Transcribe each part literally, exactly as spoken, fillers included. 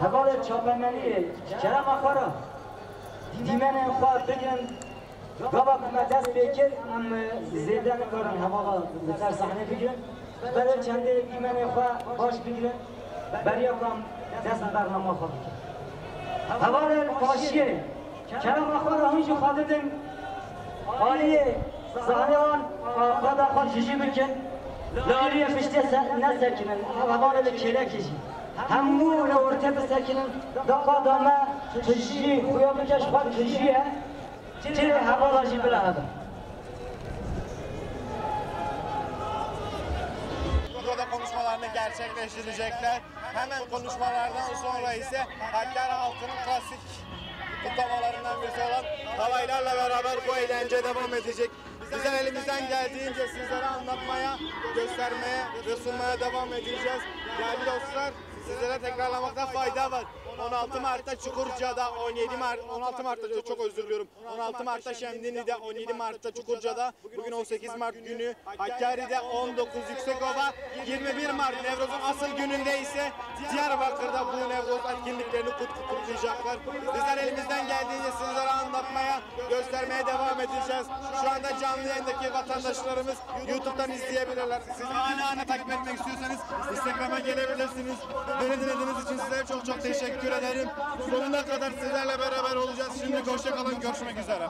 Hevalê çapemeniyê, kerema xwe re dîmenên xwe bigirin. Gava ku me dest pê kir, em zêde nikarin hevala li ser sahnê bigirin. Belê çendê dîmenên xwe baş bigirin, beriya ku em dest bi bernama xwe bikin. Hevalên paşiyê, kerema xwe re hûn jî xwe bidin aliyê sahnê wan, qada xwe tijî bikin. Li aliyê piştê se-, nesekinin, ev hevalê li kêlekê jî. Hemû li ortê bisekinin, da qada me tijî, xuya bike ji xwe tijî ye. Çi hevala jî bila hebin. Burada konuşmalarını gerçekleştirecekler. Hemen konuşmalardan sonra ise Hakkari halkının klasik kutlamalarından birisi olan halaylarla beraber bu eğlence devam edecek. Bizler elimizden geldiğince sizlere anlatmaya, göstermeye ve sunmaya devam edeceğiz. Değerli dostlar, sizlere tekrarlamakta fayda var. on altı Mart'ta Çukurca'da, on yedi Mart, on altı Mart'ta, çok, çok özür diliyorum. on altı Mart'ta Şemdinli'de, on yedi Mart'ta Çukurca'da, bugün on sekiz Mart günü, Hakkari'de on dokuz Yüksekova, yirmi bir Mart Nevroz'un asıl gününde ise Diyarbakır'da bu Nevroz etkinliklerini kut-, kutlayacaklar. Bizler elimizden geldiğince sizlere anlatmaya, göstermeye devam edeceğiz. Şu anda canlı yayındaki vatandaşlarımız YouTube'dan izleyebilirler. Siz anı anı takip etmek istiyorsanız Instagram'a gelebilirsiniz. Beni dinlediğiniz için size çok çok teşekkür ederim. Sonuna kadar sizlerle beraber olacağız. Şimdilik hoşça kalın. Görüşmek üzere.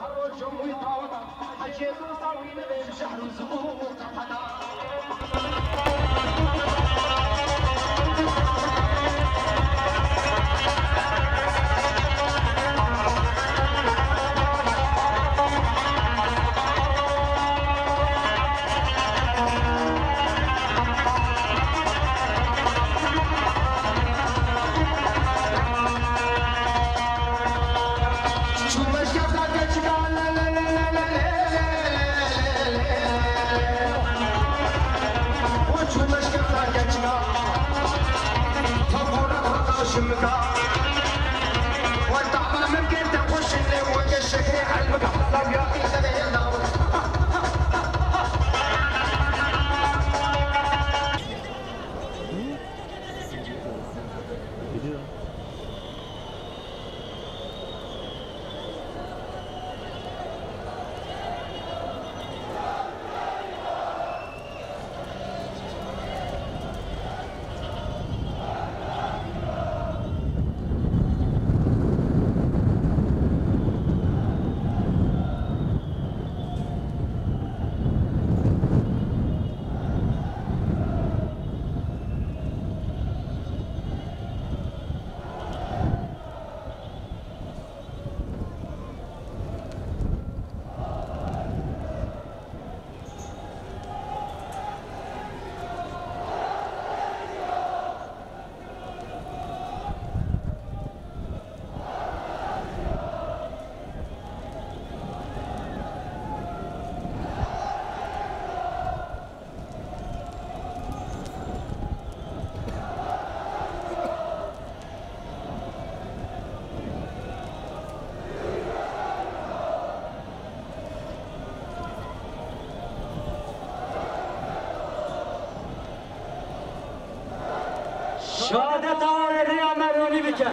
Şehadeta rêya me ronî bike.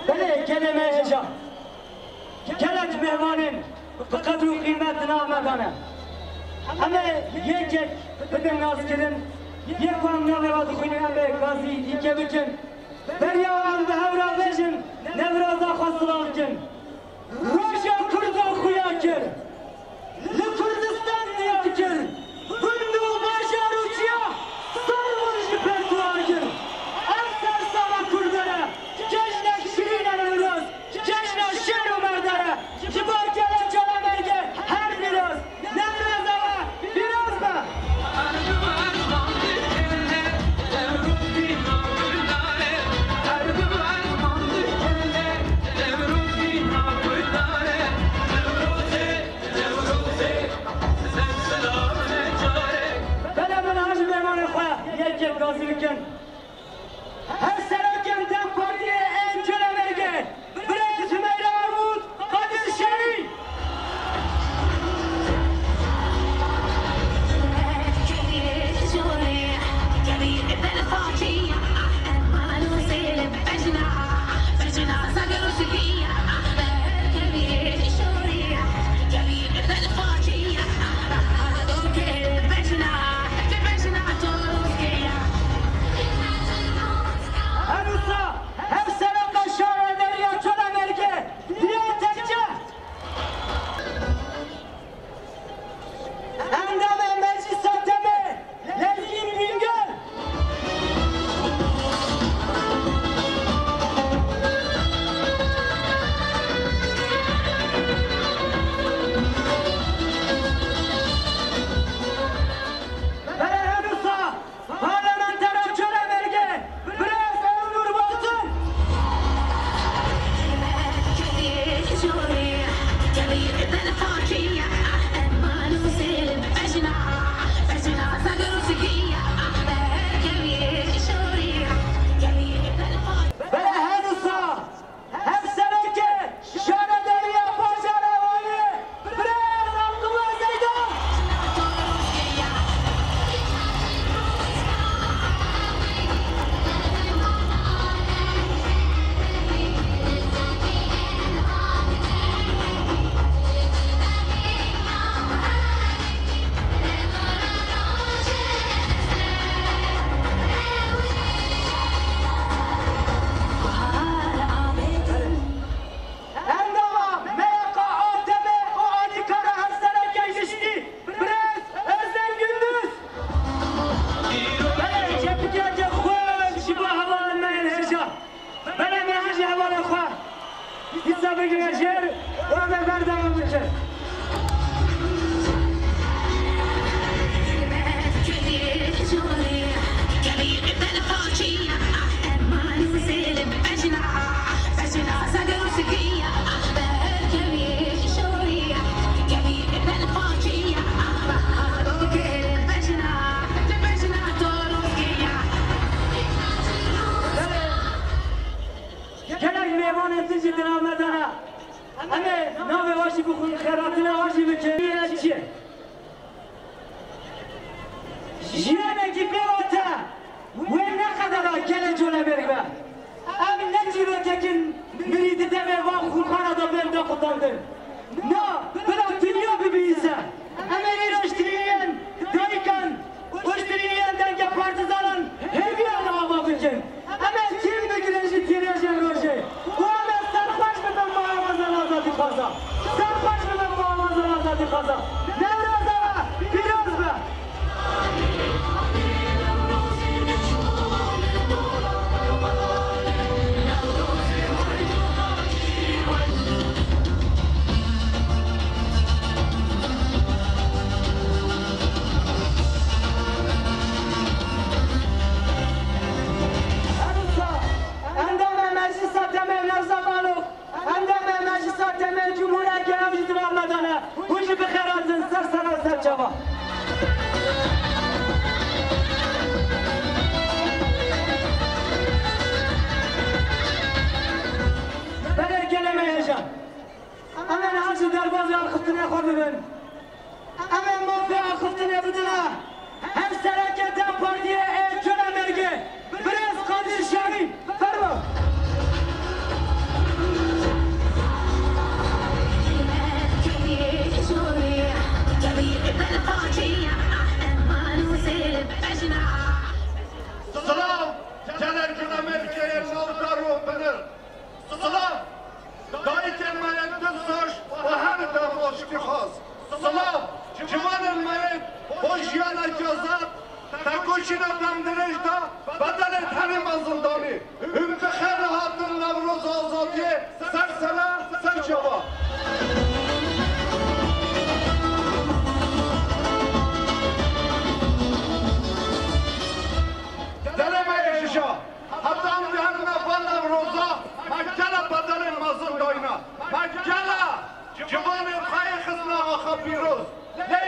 Belê, gelê me hêja. Gelek mêhmanên bi qedr û qîmet di nav me de ne. Em ê yek yek bibin naskirin. Yek ku em navê xwe dixwînin, em ê gazî dîke bikin. Beriya em bi hev re bêjin, Newroza xwe silav dikin. Roja Kurda xuya kir. Li Kurdistan diyar kir. Gund û bajar û çiya sar bûn ji pêk û agir. Ev sersama Kurda ye. Cejnek şirîn e Newroz. Cejna şêr û merde ye. Ji bo gelek Çalamergê her pîroz. Newroza we pîroz be. Belê, min hajî mêvanê xwe yek yek gazî bikin. Her serokên DEM Partiyê ên Colemêrgê, birêz Hümeyra Armut, Kadir Şerî. Na, bila dinya bibihîse. Em ê îro ji tiriyên dayikan û ji tiriyên dengê partizanan hêviyan ava bikin. Em ê tîm bigirin ji tîrêjên rojê û em ê serxweş bibin bo awazên azadîxwaza. Serxweş bibin bo awazên azadîxwaza. Newroza we pîroz be. Endamê Meclisa Demê Nevza Balo. Endamê Meclisa Demê Cumhurê Gel ew jî di nav me de ne. Hûn jî bi xêr hatin ser sera ser çava. Belê gelê me hêja. Em ê niha jî derbazî axiftinê xwe bibin. Em ê mafê axiftinê bidine hevserekê DEM Partiyê ê Colemêrgê, birêz Qadir Şarî. Fermo. Silav, gelê Colemêrgê yên navdar û binir. Silav, dayikên me yên dilsoz û her dem aştîxwaz. Silav, ciwanên me yên xwe jiyanekî azad, tekoşîna demdirêj da bedelê herêma zindanî. Hûn bi xêr hatin Newroza Azadiyê ser sera ser çava. Gelê me hêja. Heta em diherine van Newroza, me gelek bedelên mezin dayne. Me gelek ciwanên xwe yê xistine axa pîroz. Lê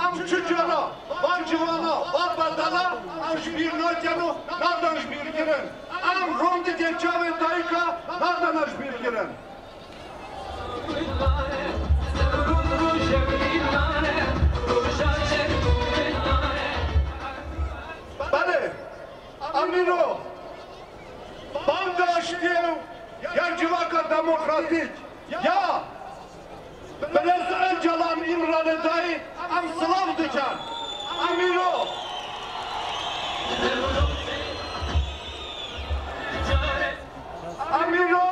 em çi cara van ciwana, van bedela em ji bîr nakin û nadin ji bîr kirin. Em rûn didin çavê dayika, nadin ji bîr kirin. Belê, em îro banga aştiyê û ya civaka demokratîk ya Birêz Ocalan Îmralî dayî em silav dikin. Em îro, em îro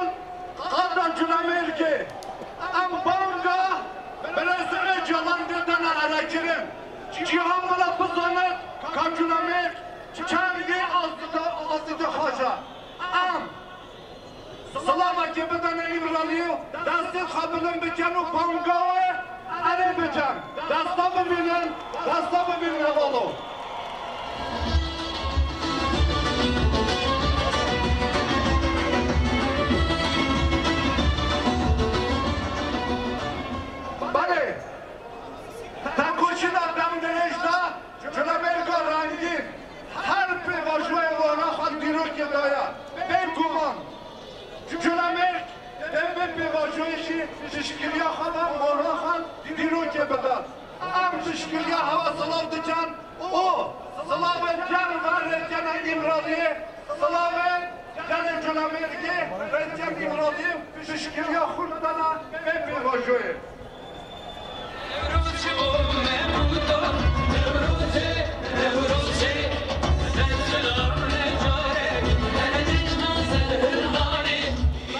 qada Colemêrgê em banga Birêz Ocalan didine elekirin. Cîhan bila bizane ka Colemêrg çendî azîde, azîdexwaz e. Em silavekê bidene Îmraliyê û destê xwe bilind bikin û banga wê erê bikin. Desta bimînin, desta bimînin hevalo. Belê, tekoşîna demdirêj da Colemêrga rengîn her pêvajoyê wana xwe dîrokê daye. Bêguman Colemêrg dê vê pêvajoyê jî piştgiriya xwe ve wana xwe dîrokê bide. Em piştgiriya hewa silav dikin û silavê germ ve rêkene Îmraliyê, silavê gelê Colemêrgê rêkene Îmraliyê, piştgiriya xurt dana vê pêvajoyê.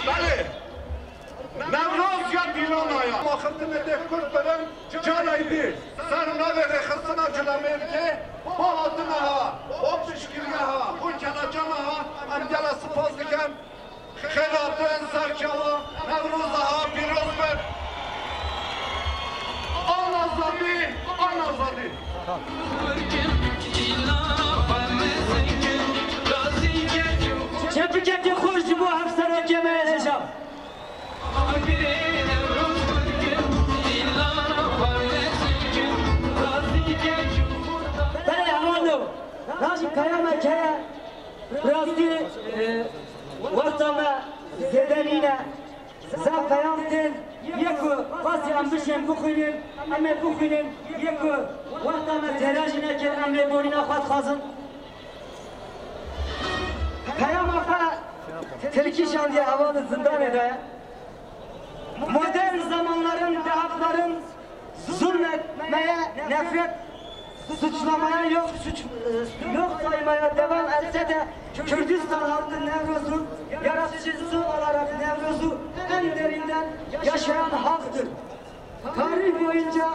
Belê, Newroz ya dîlona ya. Ma xiftinê dê kurt birin, carayî dî ser navê rêxistina Colemêrgê, bo hatina ha, bo piştgiriya ha, bo keleçana ha, em gele spas dikin. Xêr hatin ser çava, Newroza ha pîroz be. An azadî, an azadî. Çepikekê xweş ji bo hevserekê me hêja. Belê hewalo, na jî peyamek heye. Rastî, e, wexta me zêde nîne. Zaf peyam tên, yê ku qasî em bişên bixwînin, em ê bixwînin, yê ku wexta me têra jî nekir, em lêborîna xwe dixwazin. Peyama xwe tirkî şandiye, hevalê zindanê de. Modern Zamanların ve hakların zulmetmeye, nefret suçlamaya, yok suç, e, yok saymaya devam etse de Kürdistan halkı Nevroz'un yaratıcısı olarak Nevroz'u en derinden yaşayan halktır. Tarih boyunca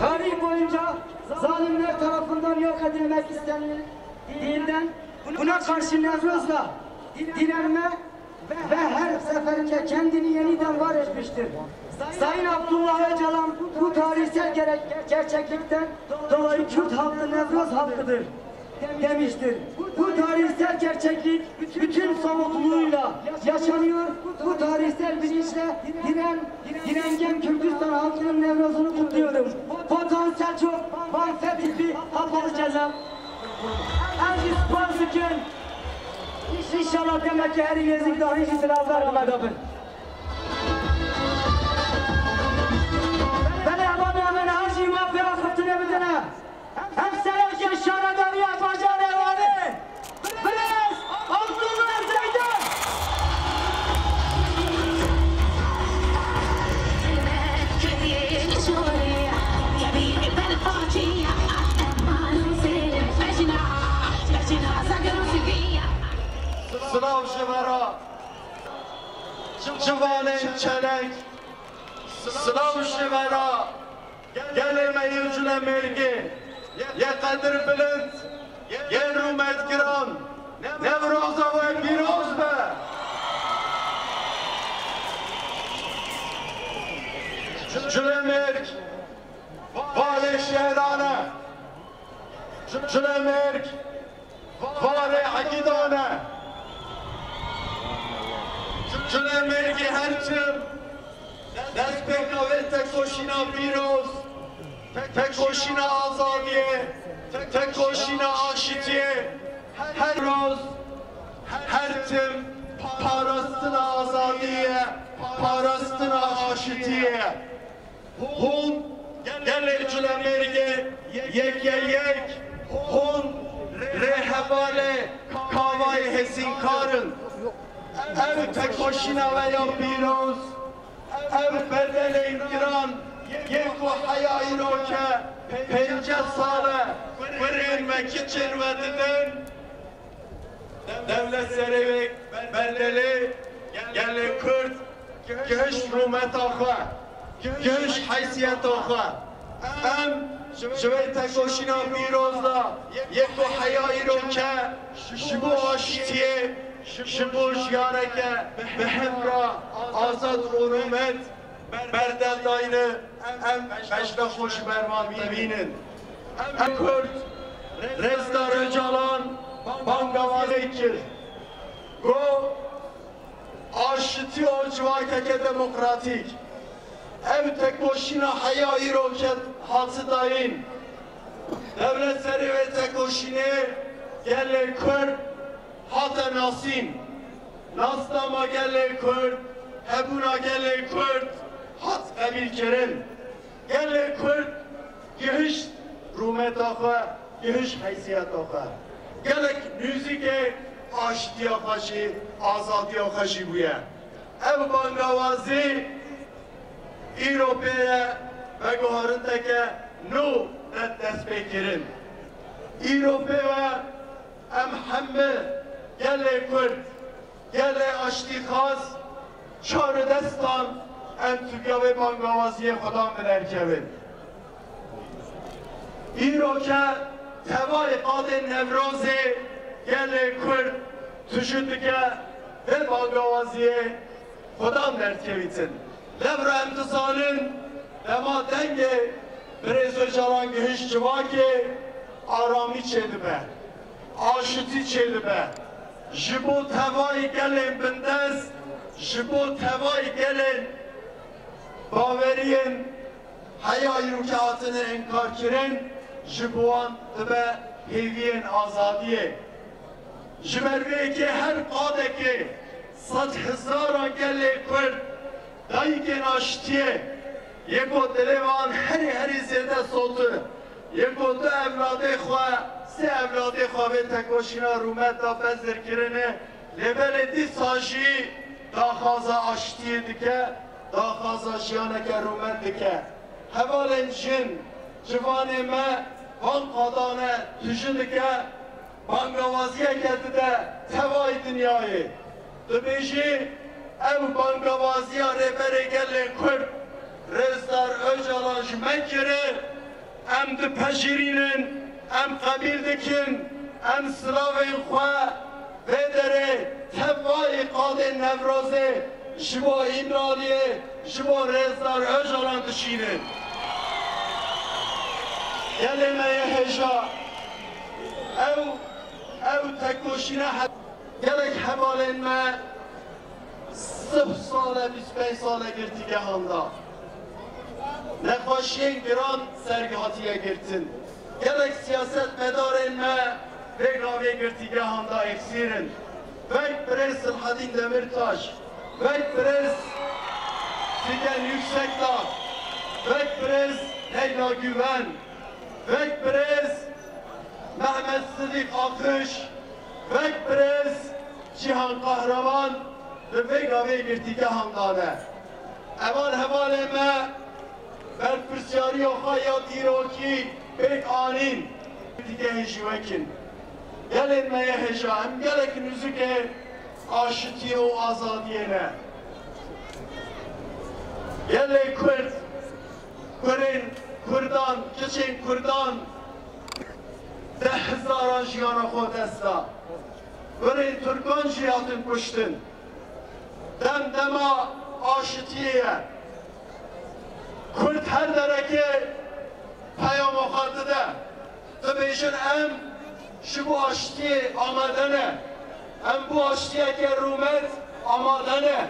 Tarih boyunca zalimler tarafından yok edilmek istenildiğinden buna karşı Nevroz'la direnme ve her seferinde kendini yeniden var etmiştir. Sayın Abdullah Öcalan bu tarihsel gere- gerçeklikten dolayı Kürt halkı Nevroz halkıdır demiştir. Bu tarihsel gerçeklik bütün somutluğuyla yaşanıyor. Bu tarihsel bilinçle diren, direngen Kürdistan halkının Nevroz'unu kutluyorum. Batuhan Selçuk, Van Fethipi, Kapalı Ceza. Ez jî spas dikim. Înşallah demekî herî nêzîk de hîn jî silavdar bime dabin. Belê hevalên min her jî me pê axiftinê bidine. Hemserokê Şaredariya Bajarê Wanê, Birêz Abdullah Zeydan. Silav ji we re, ciwanên çeleng. Silav ji we re, gelê me yê Culemêrgê, yê qedirbilind, yê rûmetgiran, Newroza we pîroz be. Culemêrg, valê şehran e. Culemêrg, Varê Egîdan e. Culemêrgê her tim destpêka vê tekoşîna pîroz, tekoşîna azadiyê, tekoşîna aşitiyê, her roz, her tim parastina azadiyê, parastina aşitiyê. Hûn gelê Culemêrgê yek ye yek, hûn rêhevalê Kavayê Hêzînkar in. Ev tekoşîna we ya pîroz, ev bedelên giran yê ku heya îroke pênceh sal e kurên me kiçên we didin, Dewlet serê wê berdelê gelê Kurd gihişt rûmeta xwe, gihişt heysiyeta xwe. Em ji vê tekoşîna pîroz de yê ku heya îroke ji bo aştiyê, ji bo jiyaneke bi hev re azad û rûmet berdel dayne, em beşda xwe ji ber van dibînin. Em Kurd, Rêzdar Ocalan bangawazê kir. Got, aşitî û civakeke demokratîk. Ev tekoşîna heya îro ke hati dayîn. Dewlet serê wê tekoşînê gelê Kurd hate nasîn. Nasnama gelê Kurd, hebûna gelê Kurd hat qebîlkirin. Gelê Kurd gihişt rûmeta xwe, gihişt heysiyeta xwe. Gelek nûzîkê aştiya xwe jî, azadiya xwe jî bûye. Ev bangawazî îro pê ye veguharinteke nû dest pê kirin. Îro pê ve em hemî gelê Kurd, gelê aştîxwaz, çar û destan em tûka vê bangawaziyê xwedan bi derkevin. Îro ke tevayê qadê Newrozê gelê Kurd tûjî dike vê bangawaziyê xwedan derdikevîtin. Lewra em dizanin dema dengê Birêz Ocalan gihişt civakê, aramî çêdibe, aşitî çêdibe. Ji bo tevayî gelên bindest, ji bo tevayî gelên baweriyên heya îro ke hatine înkarkirin, ji bo wan dibe hêviyên azadiyê. Ji ber vê yekê her qadekê sed hezaran gelê Kurd, dayikên aştiyê, yê ku dilê wan herî herî zêde sote, Yê ku du evladê xwe, sê evladê xwe vê tekoşîna rûmet da bezirkirinê, lê belê dîsa jî daxwaza aştiyê dike, daxwaza jiyaneke rûmet dike. Hevalên jin, ciwanê me van qadane tûjin dike, bangawaziyeke dide tevayî dinyayê. Dibêjî, ew bangawaziya Rêberê Gelê Kurd Rêzdar Ocalan ji me kiri, em dipejirînin, em qebîl dikin, em silavên xwe vê derê tevayî qadên Newrozê ji bo Îmraliyê, ji bo Rêzdar Ocalan dişînin. Gelê me yê hêja, ew, ew tekoşîne he-, gelek hevalên me sih sal e, bîst pênc sal e girtîgehan da. Nexweşiyên giran ser hatiye girtin. Gelek siyasetmedarên me vê gavê girtîgehan da êxsîr in. Wek birêz Silhedîn Demirtaş, wek birêz Figen Yüksekdağ, wek birêz Leyla Güven, wek birêz Mehmet Sidîq Akış, wek birêz Cîhan Kahraman li vê gavê girtîgehan da ne. Evan hevalê me berpirsiyariya xwe ya dîrokî pêk anîn. Girtîgehê jî wek in. Gelên me yê hêja, em gelek nûzikê aşitiyê û azadiyê ne. Gelê Kurd, kurên Kurdan, kiçên Kurdan deh hezaran jiyana xwe dest da. Kurên Tirkan jî hatin kuştin. Dem dema aşitiyê ye. Kurd her derekê peyama xwe dide. Dibêjin, em ji bo aştiyê amade ne. Em bo aştiyeke rûmet amade ne.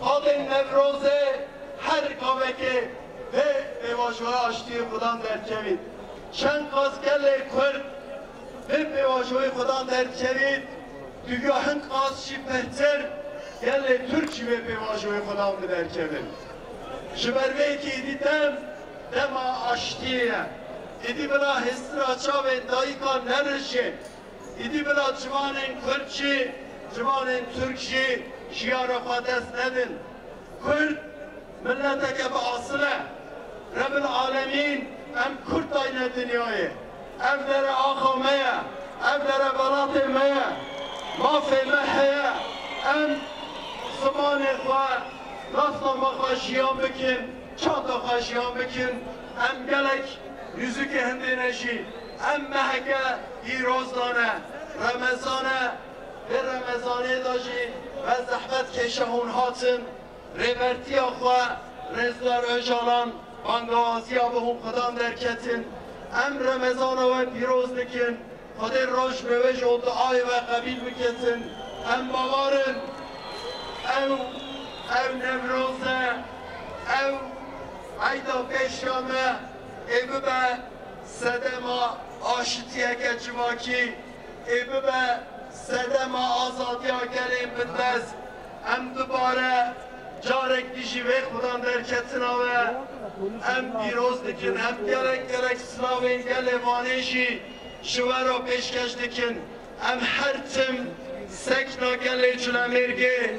Qadên Newrozê her gavekê vê pêvajoya aştiyê xwedan derdikevît. Çend qas gelê Kurd vê pêvajoyê xwedan derdikevît, dûya hin qas jî bêhtir gelê Tirk jî vê pêvajoyê xwedan bi derkevin. Ji ber vê yekê êdî dem dema aştiyê ye. Êdî bila hêstira çavên dayikan nerijê. Îdî bila ciwanên Kurd jî, ciwanên Tirk jî jiyana xwe dest nedin. Kurd mileteke bi asil e. Rebil alemîn em Kurd dayne dinyayê. Ev dere axa me ye, ev dere welatê me ye. Mafê me heye. Em zimanê xwe, nasnama xwe jiyan bikin, çanda xwe jiyan bikin. Em gelek nûzikê hindê ne jî. Em meheke pîroz dane. Remezan e. Vê Remezanê de jî be zehmet kêşe hûn hatin, rêbertiya xwe Rêzdar Ocalan bangawaziya bi hûn xwedan derketin. Em Remezana we pîroz dikin. Xwedê roj bi wê ji û duayê we qebîl biketin. Em bawer in ew, ew Newroz e, ew eyda pêşiya me ê bibe sedema aşitiyeke civakî. Ê bibe sedema azadiya gelên bindest. Em dubare carek dî jî vê xwedan derketina we em pîroz dikin. Em gelek gelek silavên gelê Vanê jî ji we re pêşkeş dikin. Em her tim sekna gelê Culemêrgê,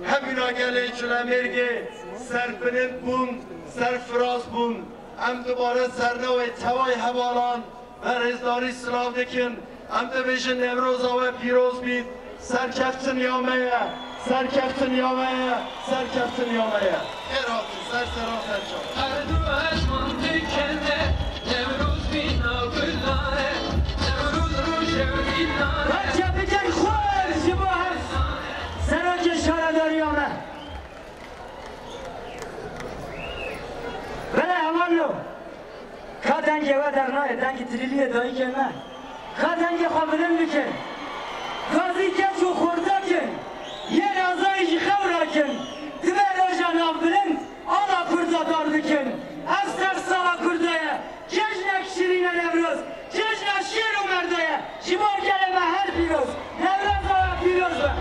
hebûna gelê Culemêrgê serbilind bûn, serfiraz bûn. Em dubare sernewê tevayê hevalan me rêzdarî silav dikin. Em dibêjin Newroza we pîroz bît. Serkeftin ya me ye. Serkeftin ya me ye. Serkeftin ya me ye. Xêr hatin, ser seran ser çav. Her du esman dikene, Newroz bîna gulane, Newroz rojê wî nane. Her çepikên xweş ji bo her serokê şaredariya me. Belê hevalno. Ka dengê we dernayê, dengê tilîliyê dayikê me. Ka dengê xwe bilind bikin. Gazî keç û xurda kin. Yên azayî ji xew rakin. Dibe roja navbilind, ala Kurda dar dikin. Ev ser sala Kurda ye. Cejnek şirîn e Newroz. Cejna şêr û merda ye. Ji bo gelê me her pîroz. Newroza we pîroz be.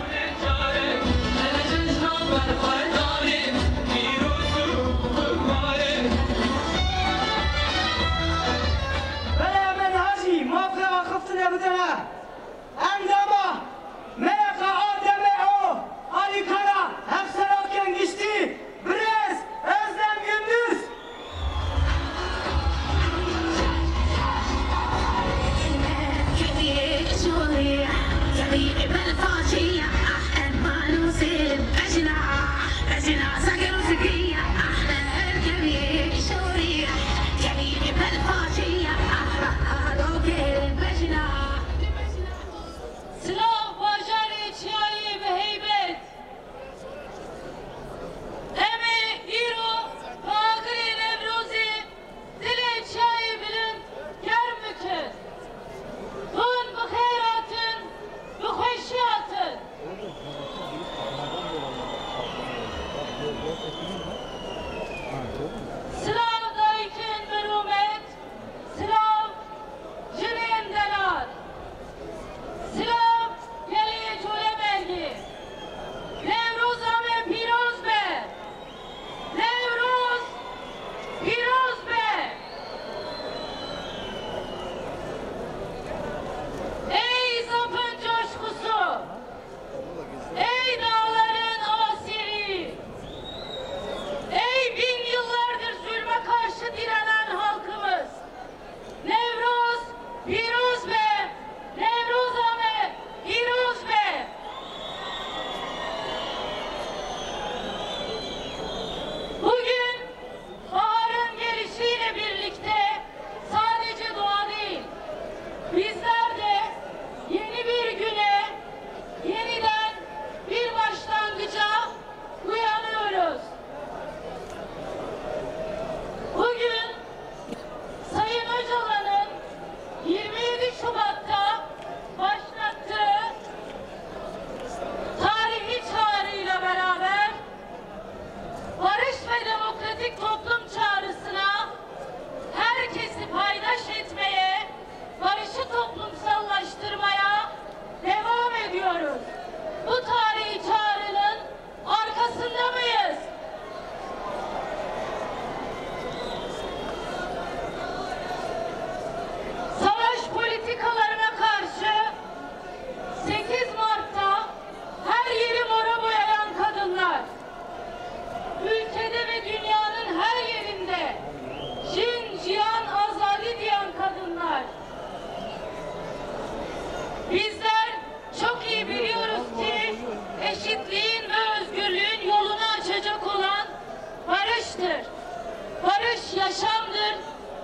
Barış yaşamdır,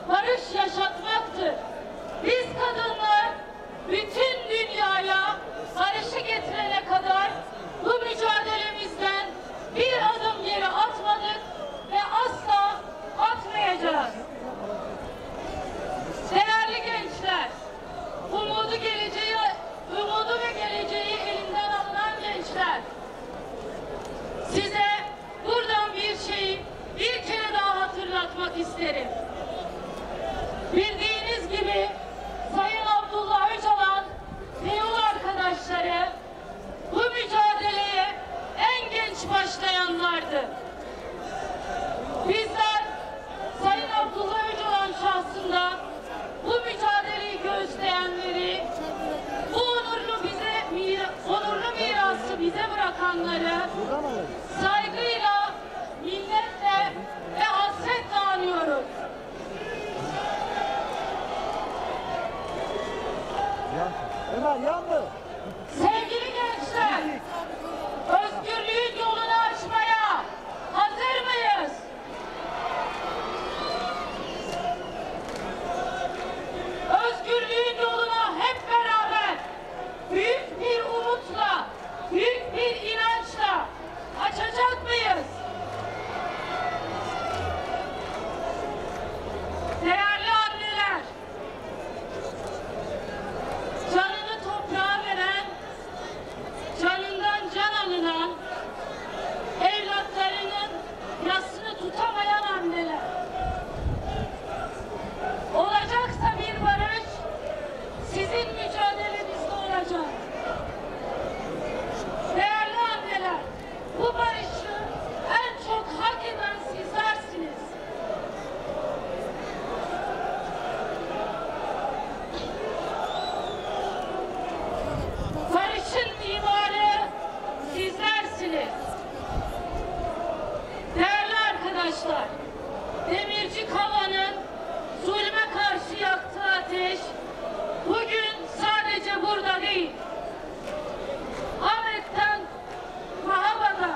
barış yaşatmaktır. Biz kadınlar bütün dünyaya barışı getirene kadar bu mücadelemizden bir adım geri atmadık ve asla atmayacağız. Değerli gençler, umudu geleceği, umudu ve geleceği elinden alınan gençler, size buradan bir şeyi bir kere daha hatırlatmak isterim. Bildiğiniz gibi Sayın Abdullah Öcalan ve yol arkadaşları bu mücadeleye en genç başlayanlardı. Bizler Sayın Abdullah Öcalan şahsında bu mücadeleyi göğüsleyenleri, bu onurlu bize mira-, onurlu mirası bize bırakanları saygıyla, minnetle ve hasretle anıyoruz. Ömer, yandı. Sevgili gençler, özgürlüğün yolunu açmaya hazır mıyız? Özgürlüğün yoluna hep beraber büyük bir umutla, büyük bir inançla açacak mıyız? Değerli anneler, canını toprağa veren, canından can alınan, evlatlarının yasını tutamayan anneler. Olacaksa bir barış sizin mücadelenizde olacak. Değerli anneler, bu barışı en çok hak eden sizlersiniz. Barışın mimarı sizlersiniz. Değerli arkadaşlar, Demirci Kava'nın zulme karşı yaktığı ateş bugün sadece burada değil, Ahmet'ten Mahaba'da,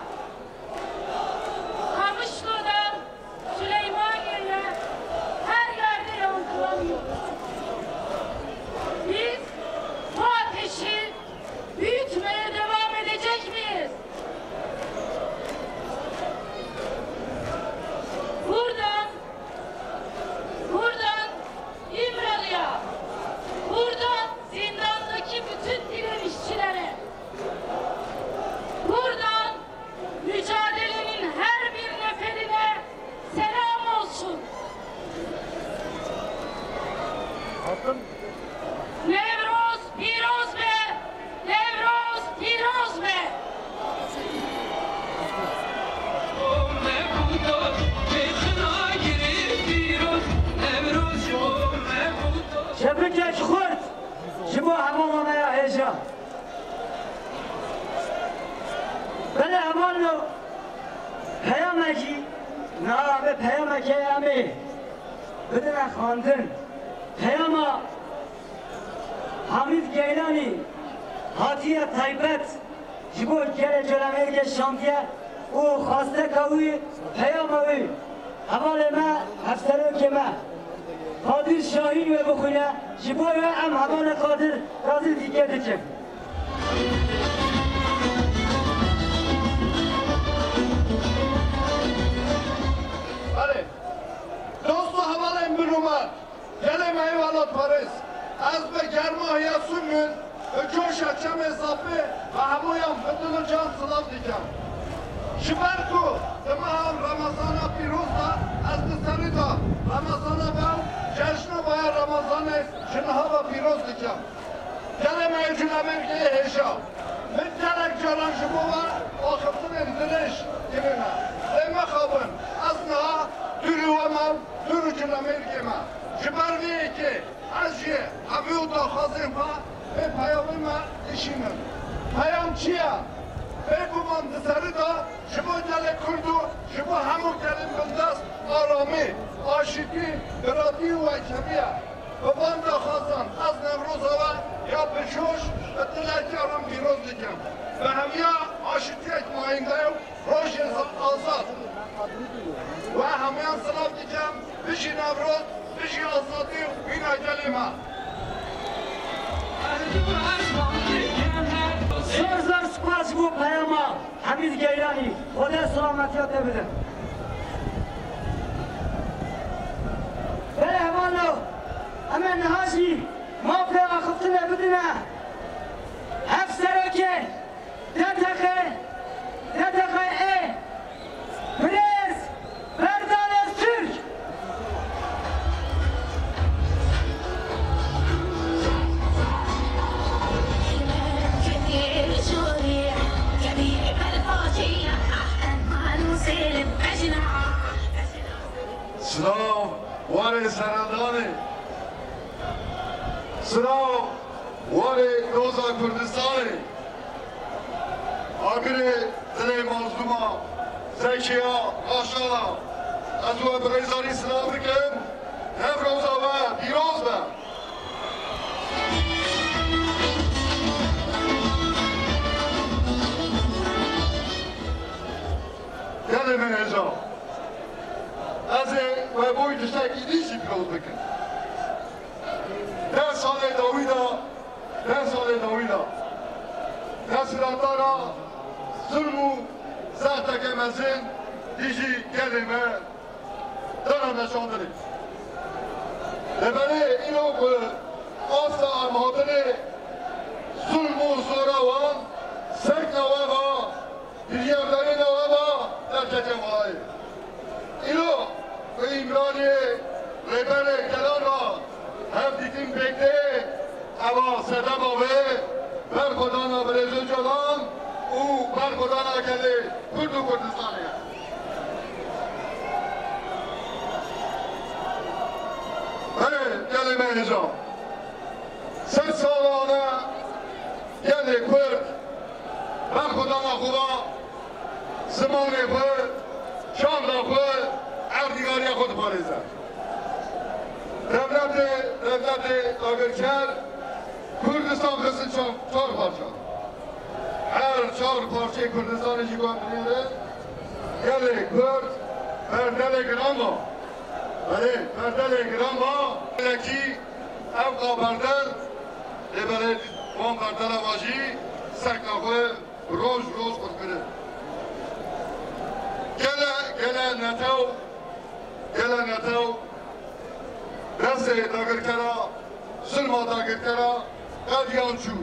Kamışlı'dan Süleymaniye'ye her yerde yankılanıyor. Biz bu ateşi büyütmeye devam edecek miyiz? Buradan, buradan İmralı'ya, buradan zindandaki bütün direnişçilere, buradan mücadelenin her bir neferine selam olsun. Nevruz piroz be! Nevruz piroz be! Şevkek xurt ji bo hemû me ya hêja. Belê hevalno, peyamekî, niha em ê peyamekê em ê bidine xwendin. Peyama Hamîd Geylanî hatiye taybet ji bo gelê Colemêrgê şandiye û xwesteka wî, peyama wî. Hevalê me, hevserokê me Qadir Şahîn wê bixwîne. Ji bo wê em hevalê Qadir razî dîkê dikin. Belê. Dost û hevalên birûmet, gelê me yê welatparêz, ez bi germahiya Sûmûl, bi coşa çemê Zafê ve hemûyan bi dil û can silav dikim. Ji ber ku di meha Remezana pîroz de ez di serî de Remezana be û cejna baya Remezanê ji niha ve pîroz dikim. Gelê me yê Colemêrgê yê hêja, min gelek caran ji bo we axiftinên dirêj kirine. Lê mixabin, ez niha dûrî we me û dûrî Colemêrgê me. Ji ber vê yekê ez jî hevî û daxwazên xwe vê peyamê me dişînim. Peyam çi ye? Bêguman di serî de ji bo gelê Kurd û ji bo hemû gelên bindest aramî, aşîtî, biratî û wekevî ye. Bi van daxwazan ez Newroza we ya bi coş, bi dilekî aram pîroz dikim. Bi heviya aşitiyek mayînde ye û Rojên azad. We hemûyan silav dikim. Bijî Newroz, bijî azadî û bîna gelê me. Zor zor spas ji bo peyama Hemîd Geyranî. Xwedê selametiya te bide. Belê hevalno, em ê niha jî mafê axiftinê bidine hevserekê D T X, D T X ê birêz Berdal Öztürk. Silav warê seredanê. Silav warê doza Kurdistanê. Agirê dilê mazlûma Zekiya Qaşala. Ez we bi rêzanî silav dikim. Newroza we pîroz be. Gelê me hêja. Ez ê we boy tiştekî din jî pîroz bikim. Deh salê dawî de, deh salê dawî de desthilatdana zulm û zexteke mezin dijî gelê me dana meşandinê. Lê belê îro ku asta em hatinê zulm û zora wan sekna we va Biryardarê nava da derketiye malayê. Îro bi Îmraniyê rêberê gelan ra hev dîtin pêk tê, eva sedema wê berxwedana Birêz Ocalan û berxwedana gelê Kurd û Kurdistanê ye. Belê, gelê me hêja. Sed salane gelê Kurd berxwedana xwe va, zimanê xwe, çanda xwe, erdnîgariya xwe diparêze. Dewletê, dewletê dagirker Kurdistan xistin çar, çar parça. Her çar parçeyê Kurdistanê jî ku em binêrin, gelê Kurd berdelê giran da. Belê, berdelê giran da. Belekî Ev qaberdel, lê belê wan berdela wa jî sekna xwe roj roj qurtkirin. Gele, gele netew, gele netew, destê dagirkera, zulma dagirkera qediyan çû.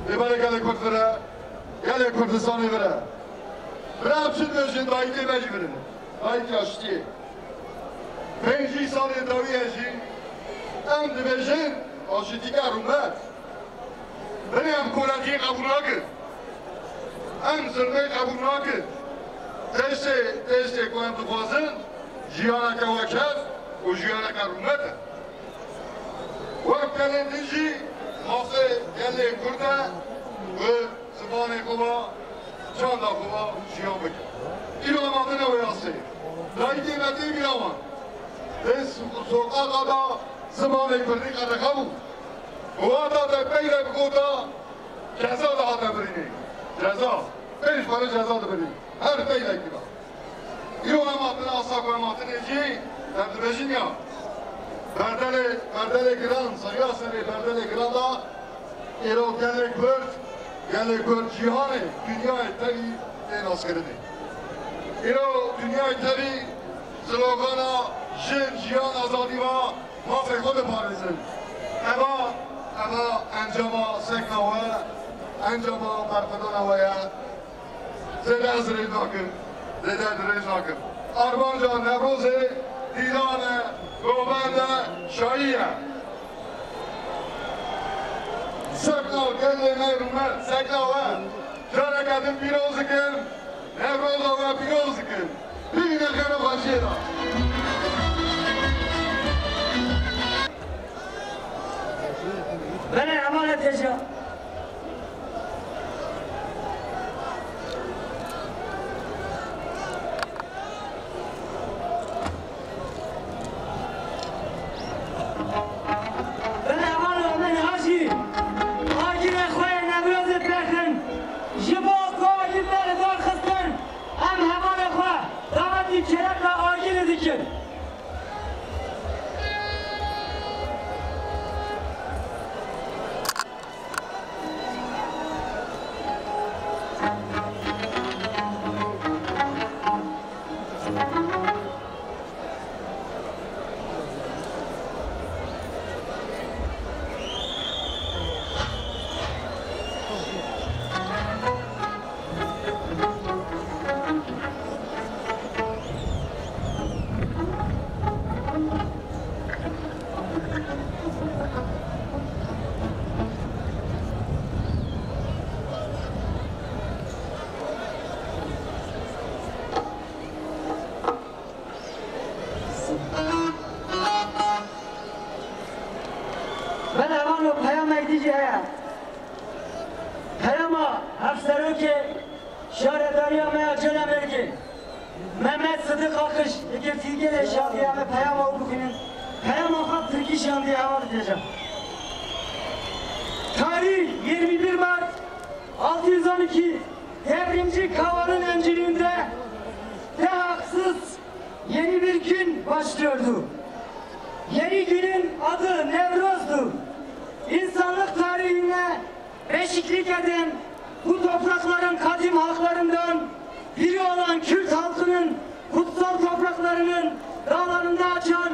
Lê belê gelê Kurd vire, gelê Kurdistanê vire. Bira em çi dibêjin, dayikê me jî vire. Dayikê aştiyê. Pêncî salê dawî ye jî em dibêjin aşitîka rûmet. Binê em koletiyê qebûl nakin. Em zilmê qebûl nakin. Tiştê, tiştê ku em dixwazin jiyaneke wekhevî û jiyaneke rûmet e. Wek gelên din jî mafê gelê Kurd e ku zimanê xwe ve, çanda xwe ve jiyan bike. Îro em hatine wê astê. Dayikê me tê bîra wan. Dê soqaqa da zimanê kurdî qedexe bû. Bi wata de peyle bigota ceza dihate birînê. Ceza. Pênc pere ceza dibirî. Her peylekî da. Îro em hatine asta ku em hatinê jî, em dibêjin ya. Berdelê, berdelê giran, sariya serê berdelê giran da, îro gelê Kurd, gelê Kurd cîhanê, dinyayê tevî tê naskirinê. Îro dinyayê tevî slogana jin, jiyan, azadî va mafê xwe diparêzin. Eva, eva encama sekna we, encama berxwedana we ye. Zêde ez dirêj nakim. Zêde dirêj nakim. Armanca Newrozê dîlan e, govend e, şayî ye. Sekna gelê me rûmet, sekna we. Careke din pîroz dikim. Newroza we pîroz dikim. Bimîne xêr û xweşiyê de. Belê, emanet hêja. Belê, hevalno, em ê niha jî agirê xwe yê Newrozê pêxin. Ji bo ku agir bere darxistin, Mehmet Sıdık Akış, eger Tirkiye de şandiye ve peyama okuyun, peyama halk Tirki şandiye hava diyeceğim. Tarih yirmi bir Mart altı yüz on iki, devrimci Kava'nın öncülüğünde de haksız yeni bir gün başlıyordu. Yeni günün adı Nevroz'du. İnsanlık tarihine beşiklik eden bu toprakların kadim halklarından biri olan Kürt halkının kutsal topraklarının dağlarında açan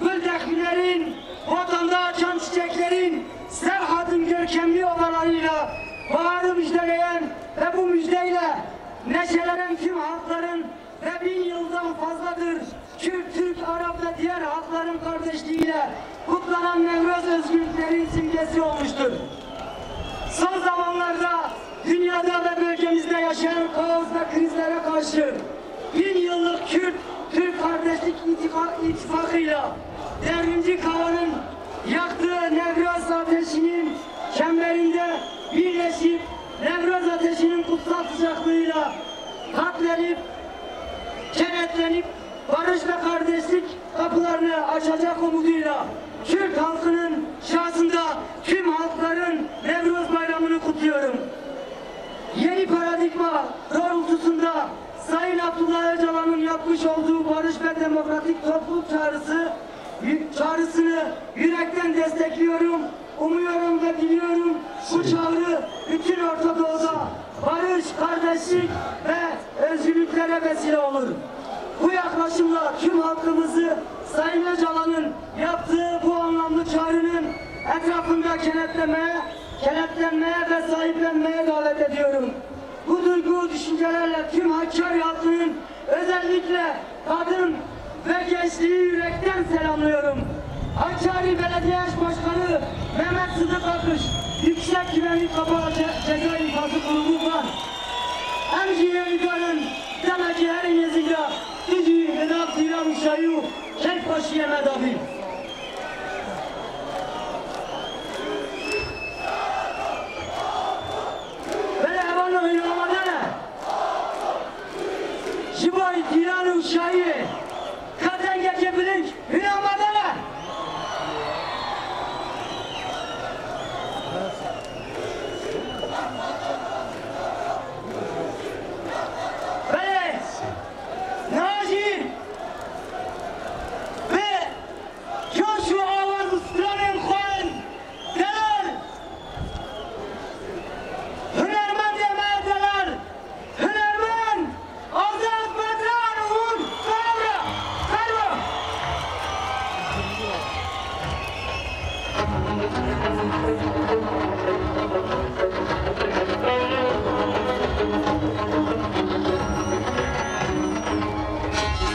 gül dehlilerin, botanda açan çiçeklerin, Serhat'ın görkemli ovalarıyla baharı müjdeleyen ve bu müjdeyle neşelenen tüm halkların ve bin yıldan fazladır Kürt, Türk, Arap ve diğer halkların kardeşliğiyle kutlanan Nevruz özgürlüklerin simgesi olmuştur. Son zamanlarda dünyada ve bölgemizde yaşanan kaos ve krizlere karşı bin yıllık Kürt, Türk kardeşlik itika- ittifakıyla devrimci Kava'nın yaktığı Nevruz ateşinin çemberinde birleşip Nevruz ateşinin kutsal sıcaklığıyla katlenip, kenetlenip barış ve kardeşlik kapılarını açacak umuduyla Kürt halkının şahsında tüm halkların Nevruz bayramını kutluyorum. Yeni paradigma doğrultusunda Sayın Abdullah Öcalan'ın yapmış olduğu barış ve demokratik toplum çağrısı, çağrısını yürekten destekliyorum. Umuyorum ve diliyorum bu çağrı bütün Orta Doğu'da barış, kardeşlik ve özgürlüklere vesile olur. Bu yaklaşımla tüm halkımızı Sayın Öcalan'ın yaptığı bu anlamlı çağrının etrafında kenetlemeye, kenetlenmeye ve sahiplenmeye davet ediyorum. Bu duygu düşüncelerle tüm Hakkari halkının, özellikle kadın ve gençliği yürekten selamlıyorum. Hakkari Belediye Eş Başkanı Mehmet Sıdık Akış, Yüksek Güvenlik Kapağı Ce- Ceza İnfazı Kurumu Van. Em jî yê îdarin demekî herî nêzîk de tu jî li nav tîran û şayî û keyfxweşiyê me de bî. Belê hevalno, hûn amade ne? Ji bo îtîran û şayiyê ka dengekê bilind, hûn amade ne? Belê, niha jî bi coş û awaz û stranên xwe delal, hunermendê me delal, hunermend Azad Bedran û Ferwa, Ferwa.